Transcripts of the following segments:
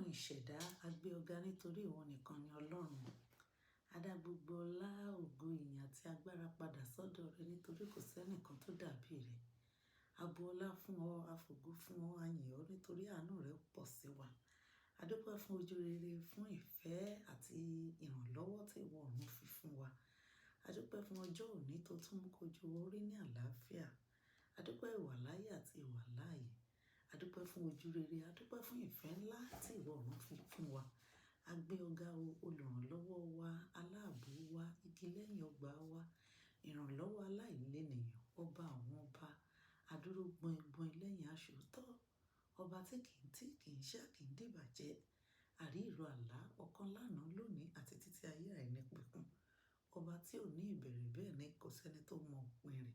Ọlọ́run ìṣẹ̀dá, a gbé ọ ga nítorí ìwọ nìkan ni Ọlọ́run. A dá gbogbo ọlá, ògo, ìyìn àti agbára padà sọ́dọ̀ rẹ nítorí kò sí ẹnìkan tó dàbí rẹ. A bu ọlá fún ọ, a fògo fún ọ, a yìn ọ́ nítorí àánú rẹ pọ̀ sí wa. A dúpẹ́ fún ojú rere, fún ìfẹ́ àti ìrànlọ́wọ́ tí ìwọ ọ̀run fi fún wa. A dúpẹ́ fún ọjọ́ òní tó tún mú kojú orí ní àlàáfíà. A dúpẹ́ ìwàláyé àti ìwàláàyè. A dúpẹ́ fún ojú rere, a dúpẹ́ fún ìfẹ́ ńlá tí ìwọ ọ̀run fi fún wa. A gbé ọ ga o, olùrànlọ́wọ́ wa, aláàbò wa, igi lẹ́yìn ọgbà wa, ìrànlọ́wọ́ aláìlénìyàn, ọba àwọn ọba, adúró gbọin-gbọin lẹ́yìn aṣòótọ́, ọba tí kì í tí kì í ṣá kì í dìbàjẹ́, àrí ìró àlá, ọ̀kan lánàá, lónìí àti títí ayé àìnípẹ̀kun. Ọba tí ò ní ìbẹ̀rẹ̀ bẹ́ẹ̀ ni kò sẹ́ni tó mọ òpin rẹ̀.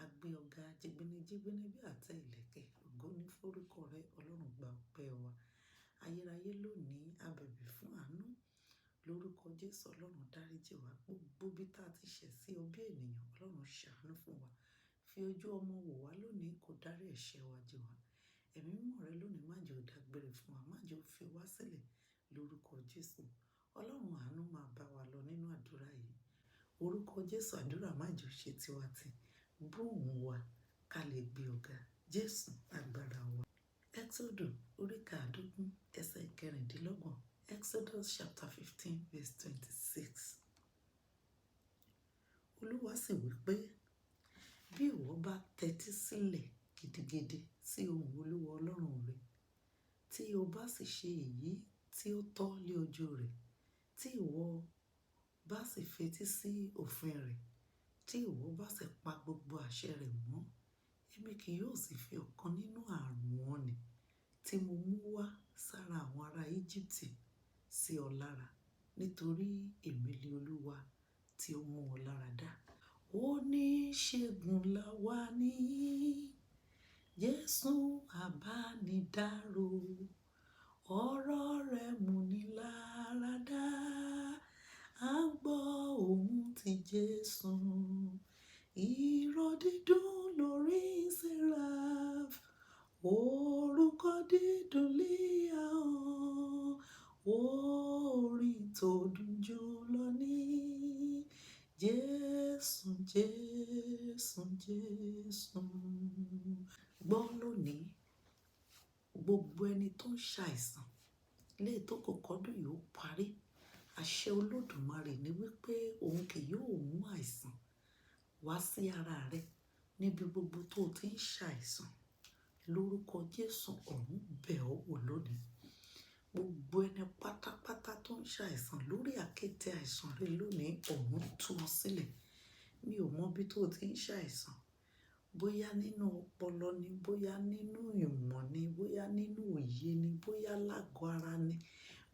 A gbé ọ ga jigbinijigbini bí àtẹ ìlẹ̀kẹ̀, ògo ní forúkọ rẹ, Ọlọ́run gba ọpẹ́ wa. Ayérayé lónìí, a bẹ̀bẹ̀ fún àánú. Lórúkọ Jésù, Ọlọ́run dáríjì wá. Gbogbo bí tá tí ṣẹ̀ sí ọ bí ènìyàn, Ọlọ́run ṣàánú fún wa. Fi ojú ọmọ wò wá lónìí, kó dárí ẹ̀ṣẹ̀ wa jì wá. Ẹ̀mí mímọ́ rẹ lónìí má jẹ́ ó dágbére fún wa, má jẹ́ ó fi wá sílẹ̀ lórúkọ Jésù. Ọlọ́run àánú máa bá wa lọ nínú àdúrà yìí. Orúkọ Jésù, àdúrà má jẹ́ ó ṣe tiwa tì. Gbóhùn wa ká lè gbé ọ ga. Jésù agbára wa. Exodus orí kàádógún ẹsẹ̀ kẹrìndínlọ́gbọ̀n. Exodus chapter 15 verse 26. Olúwa sì wí pé, bí ìwọ bá tẹ́tí sílẹ̀ gidigidi sí ohùn Olúwa Ọlọ́run rẹ, tí o bá sì ṣe èyí tí ó tọ́ lé ojú rẹ̀, tí ìwọ bá sì fetí sí òfin rẹ̀, tí ìwọ bá sì pa gbogbo àṣẹ rẹ̀ mọ́, èmi kì yóò sì fi ọ̀kan nínú ààrùn wọn nì tí mo mú wá sára àwọn ará Íjíbítì sí ọ lára, nítorí èmi ni Olúwa tí ó mú ọ lára dá. Oníṣègùn là wà ní Jésù àbánidáró, ọ̀rọ̀ rẹ̀ mú ni lára dá. À ń gbọ́ ohùn ti Jésù, ìró dídùn lórí seraph, orúkọ dídùn lé ahọ́n, orin tó dùn jù lọ ní Jésù, Jésù, Jésù. Gbọ́ lónìí, gbogbo ẹni tó ń ṣàìsàn, léè tó kò kọ́dún yìí ó parí. Àṣẹ Olódùmarè ní wípé òun kì yóò mú àìsàn wá sí ara rẹ níbi gbogbo tó ti ń ṣàìsàn. Lórúkọ Jésù, ọ̀run bẹ̀ ọ́ wò lónìí. Gbogbo ẹni pátápátá tó ń ṣàìsàn lórí àkéte àìsàn rẹ lónìí, ọ̀run tú ọ sílẹ̀. Mi ò mọ bí tó ti ń ṣàìsàn. Bóyá nínú ọpọlọ ni, bóyá nínú ìmọ̀ ni, bóyá nínú òye ni, bóyá lágo ara ni,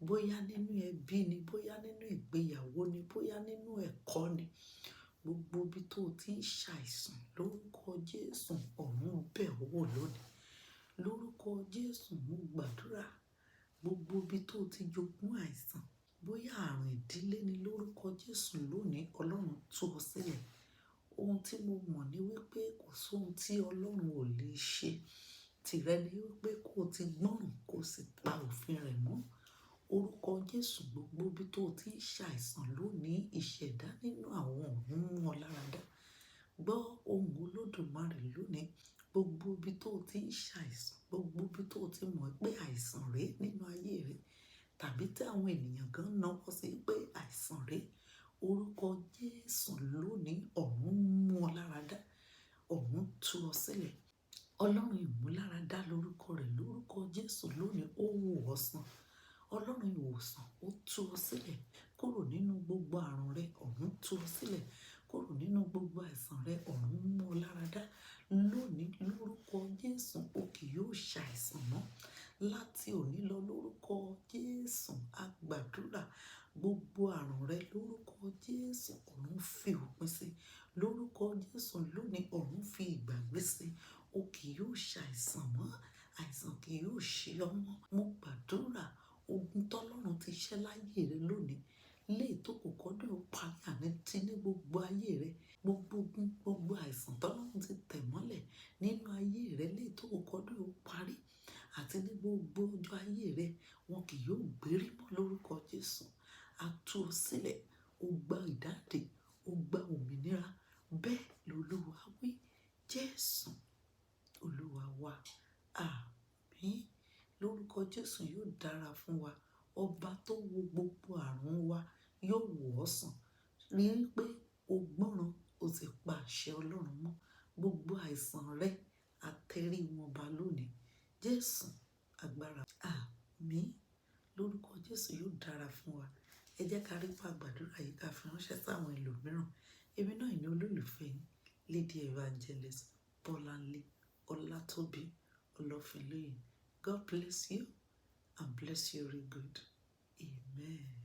bóyá nínú ẹbí ni, bóyá nínú ìgbéyàwó ni, bóyá nínú ẹ̀kọ́ ni. Gbogbo ibi tó ti ń ṣàìsàn lórúkọ Jésù, ọ̀run bẹ̀ ọ́ wò lónìí. Lórúkọ Jésù, mo gbàdúrà, gbogbo ibi tó ti jogún àìsàn, bóyá àrùn ìdílé ni lórúkọ Jésù lónìí, Ọlọ́run tú ọ sílẹ̀. Ohun tí mo mọ̀ ní wípé kò sí ohun tí Ọlọ́run ò lè ṣe. Tìrẹ ni wípé kó ti gbọ́ràn kó sì pa òfin rẹ̀ mọ́. Orúkọ Jésù, gbogbo ibi tó ti ń ṣàìsàn lónìí, ìṣẹ̀dá nínú àwọn ọ̀run mú ọ lára dá. Gbọ́ ohùn Olódùmarè lónìí, gbogbo ibi tó ti ń ṣàìsàn, gbogbo ibi tó ti mọ̀ pé àìsàn rè nínú ayé rẹ, tàbí tí àwọn ènìyàn gan náwó sí pé àìsàn rè, orúkọ Jésù lónìí, ọ̀run mú ọ lára dá, ọ̀run tú ọ sílẹ̀. Ọlọ́run ìmúláradá lórúkọ rẹ̀, lórúkọ Jésù lónìí, ó wò ọ́ sàn. Ọlọ́run ìwòsàn, ó tú ọ sílẹ̀ kúrò nínú gbogbo àrùn rẹ, ọ̀run tú ọ sílẹ̀ kúrò nínú gbogbo àìsàn rẹ, ọ̀run mú ọ lára dá. Lónìí, lórúkọ Jésù, o kì yóò ṣàìsàn mọ́. Láti òní lọ lórúkọ Jésù, a gbàdúrà gbogbo àrùn rẹ lórúkọ Jésù, ọ̀run fi òpin sí. Lórúkọ Jésù lónìí, ọ̀run fi ìgbàgbé sí. O kì yóò ṣàìsàn mọ́, àìsàn kì yóò ṣe ọ́ mọ́. Mo gbàdúrà, ogun tọ́lọ́run ti ṣẹ́ láyé rẹ lónìí, léè tó kò kọ́dún ó parí àní tí ní gbogbo ayé rẹ, gbogbo ogun, gbogbo àìsàn tọ́lọ́run ti tẹ̀ mọ́lẹ̀ nínú ayé rẹ, léè tó kò kọ́dún ó parí àti ní gbogbo ọjọ́ ayé rẹ. rẹ, wọn kì yóò gbérí mọ́ lórúkọ Jésù. A tú ọ sílẹ̀, ó gba ìdáǹdè, ó gba òmìnira. Bẹ́ẹ̀ lolúwa wí. Jésù Olúwa wa. Àmín. Lórúkọ Jésù, yóò dára fún wa. Ọba tó wo gbogbo àrùn wa yóò wò ọ́ sàn. Rí i pé o gbọ́ràn, o sì pa àṣẹ Ọlọ́run mọ́. Gbogbo àìsàn rẹ, a tẹrí wọn ba lónìí. Jésù agbára. Àmín. Lórúkọ Jésù, yóò dára fún wa. Ẹ jẹ́ ká rí pa gbàdúrà yìí, ká fi ránṣẹ́ sáwọn ẹlòmíràn. Èmi náà ní olólùfẹ́ yín, Lady Evangelist Bọ́láńlé Ọlátóbí Ọlọ́finlóye. God bless you and bless you real good. Amen.